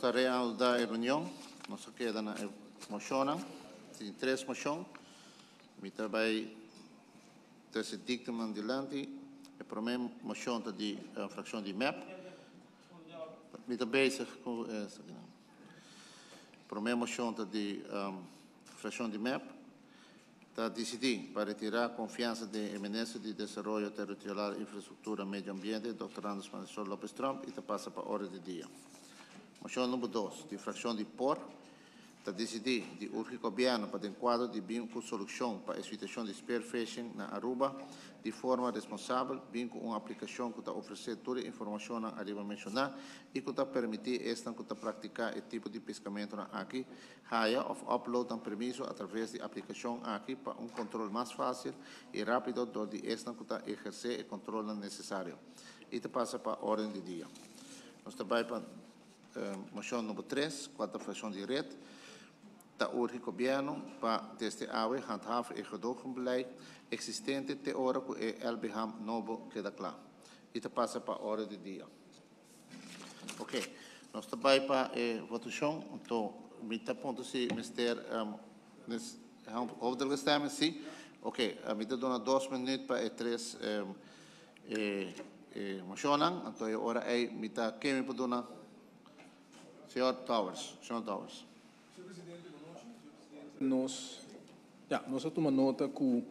ta reanudá e reunion. Nos a keda na e moshonnan. Tin tres moshon. Mi ta bai trese diktamen dilanti. E promé moshon ta di frakshon di mep. Mi ta bezig ku esakinan. Promé moshon ta di frakshon di mep. Ta disidí pa retirá konfiansa den e Minister di Desaroyo Territorial, Infrastruktura, Medio Ambiente, Dòkter Andres Marisol Lopez Tromp i ta pasa pa orde di dia. Moshon number dos, di frakshon di por, Ta disidí di urgi Gobièrnu pa den kuadro di bin ku solukshon pa e situashon di spearfishing na Aruba di forma responsabel bin ku un aplikashon ku ta ofresé tur e informashonnan ariba menshoná i ku ta permití esnan ku ta praktiká e tipo di piskamentunan aki haya òf upload nan permiso atraves di aplikashon aki pa un kontrol mas fásil i rápido dor di esnan ku ta ehersé e kontrolnan nesesario i ta pasa pa órden di dia. Nos ta bai pa Moshon number tres, kua ta frakshon di red, ta urgi gobièrnu pa desde awe handhaaf e gedogenbeleid eksistente te ora ku e LBHAM nobo keda kla i ta pasa pa orde di dia. Oke, nos ta bai pa e votashon, anto mi ta puntra si mester hoofdelijke stemming, si? Oke, mi ta duna dos minuut pa e tres E e moshonnan, anto e ora ei mi ta ken mi por duna señor Dowers. Señor Dowers. Señor Presidente, bon nochi. Señor Presidente, nos, ya, nos a tuma nota cu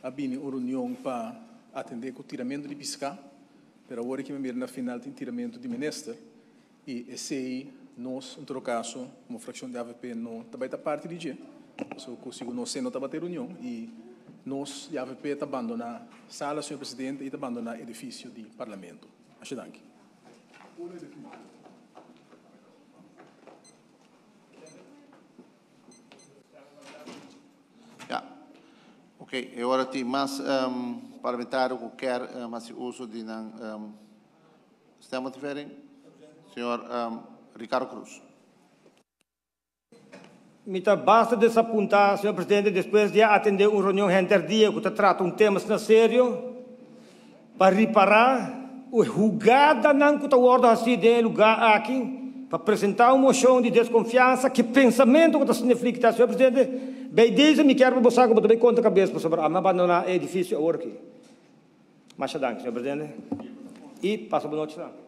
a bini un reunion pa atende cu tiramento di pisca, pero awor aki mi mira na final tin tiramento di minister y esey nos, en todo caso, como fraccion di avp no ta bay ta parti di dje, pasobra cu sigur nos no tabata e reunion y nos di avp ta bandona sala, señor Presidente, y ta bandona edificio di Parlamento. Masha danki. Ya. Ok, e ora tin mas parlamentario cu kier haci uso di nan Stemmotivering, señor Ricardo Croes. Mi ta basta desapuntá, señor presidente, despues di a atendé un reunion henter dia ku ta trata un tema asina serio, pa ripará e hugadanan ku ta wòrdu hasí den e lugá aki pa presentá un moshon di deskonfiansa. Ki pensamentu ku ta signifika, señor presidente? Bei deze mi kier pa bo sa ku bo ta bai konta kabes pasobra ami a bandoná e edifisio awor aki. Masha danki, señor presidente. Y pasa bo nochi tambe.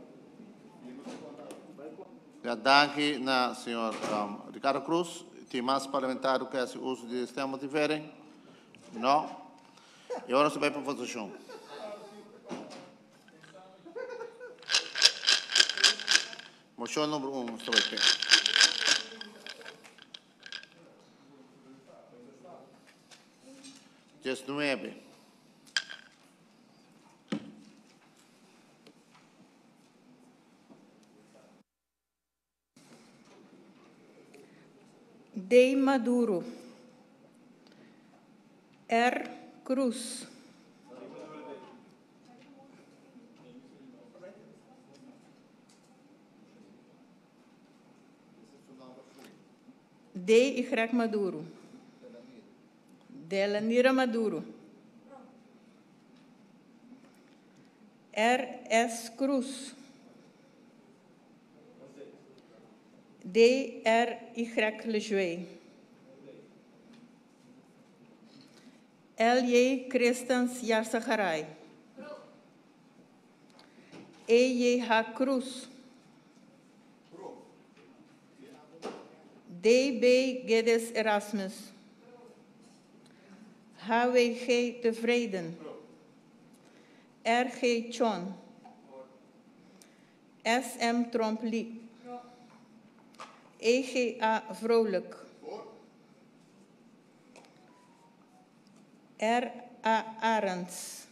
Ja, danki na señor Ricardo Croes. Tin mas parlamentario ku hasi uso di stemmotivering? No. E ora nos ta bai pa votacion. Mocion number un nos ta bai pe. Diesnuebe. D. Maduro. R. Cruz. D. Y. Maduro. Delanira Maduro. R. S. Cruz. D. R. Y. Lejuey. L. J. Christens Yarzagaray. E. J. H. Cruz. DB Geddes Erasmus. HWG Tevreden. RG Chon. SM Tromp Lee. EGA Vrolijk. RA Arends.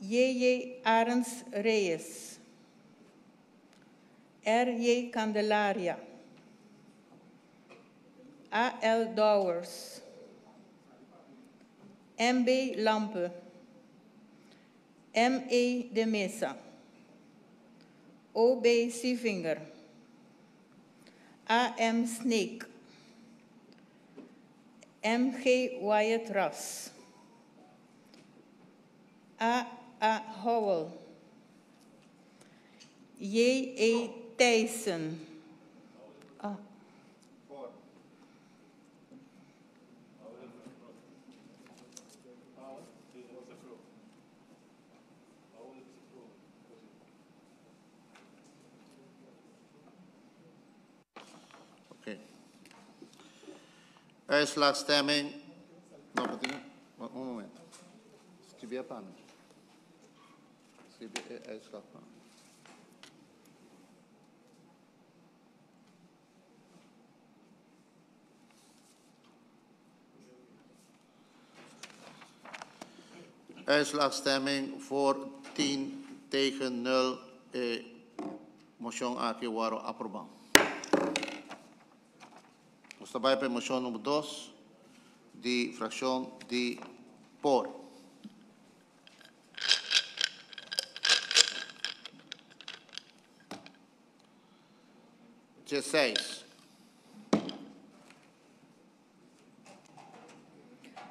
JJ Arends Reyes. RJ Candelaria. AL Dowers. MB Lampe. ME de Mesa. OB Sievinger. AM Snake. MG Wyatt Ras. AA Howell. J.A. Thijssen. Ah. Oké. Uitslagstemming. No, un momento. Skirbi pa mi. Skirbi e uitslag pa mi. Uitslagstemming voor 10 tegen 0. E moshon aki a wòrdu aprobá. Nos ta bai pa e moshon number 2 di frakshon di por. 16.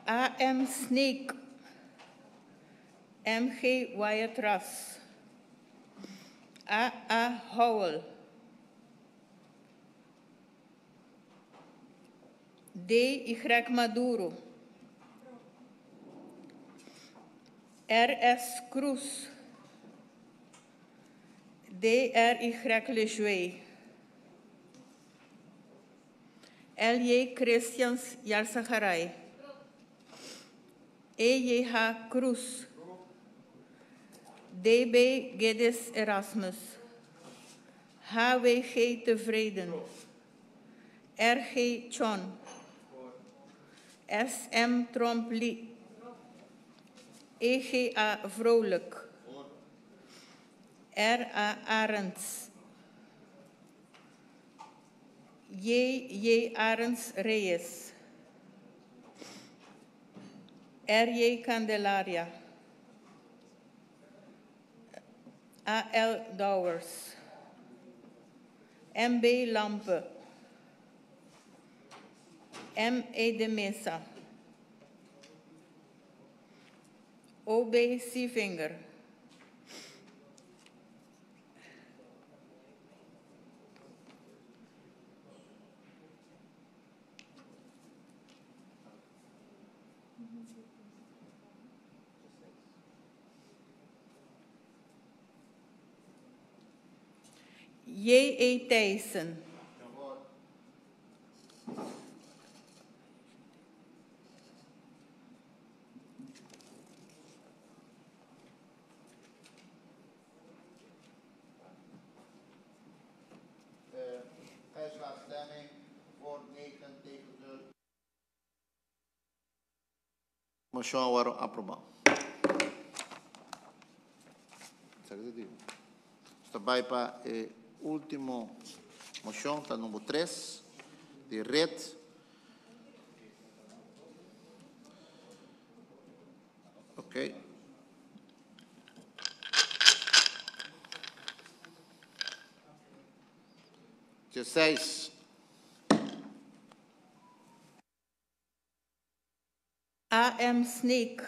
A.M. Sneek. M.G. Wyatt-Ras. A.A. Howell. D.Y. Maduro. R.S. Cruz. D.R.Y. Lejuey. L.J. Christians Yarzagaray. E.J.H. Cruz. D.B. Geddes Erasmus. H.W.G. Tevreden. R.G. Chon. S.M. Tromp Lee. E.G.A. Vrolijk. R.A. Arends. J.J. Arends Reyes. R.J. Candelaria. A.L. Dowers. M.B. Lampe. M.E. de Mesa. O.B. Sievinger. J.E. Thijssen. Uitslagstemming voor 9 tegen 0. Moshon a wòrdu aprobá. Ta bai pa e último moshon, ta number 3, di red. Ok. 16. A.M. Sneek.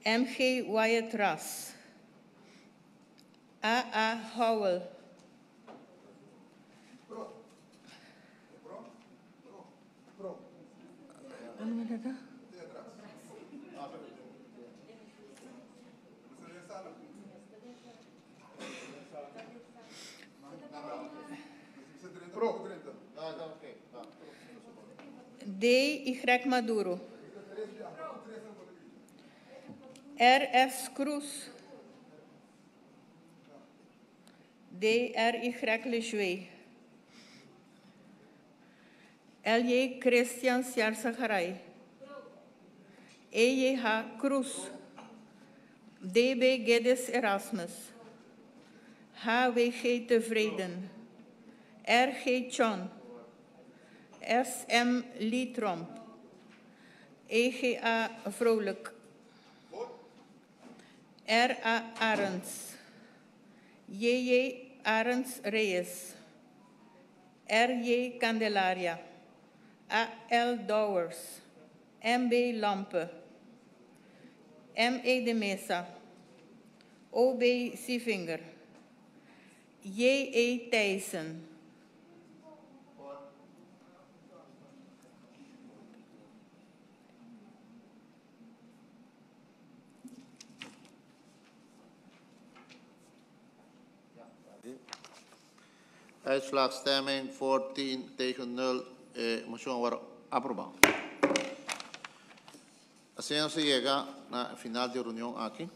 M.G. Wyatt Ras. A.A. Howell. D.Y. Maduro. R.S. Cruz. D.R.Y. Lejuey. L.J. Christian Siarsagaray. E.J.H. Cruz. D.B. Geddes Erasmus. H.W.G. Tevreden. R.G. Chon. S.M. Lee Tromp. E.G.A. Vrolijk. R.A. Arends. J.J. Arends Reyes. R.J. Candelaria. A.L. Dowers. M.B. Lampe. M.E. de Mesa. O.B. Sievinger. J.A. Thijssen. Uitslag stemming voor 10 tegen 0. Eh, mocion a wordo aproba. Asina nos a yega na final di e reunion aki.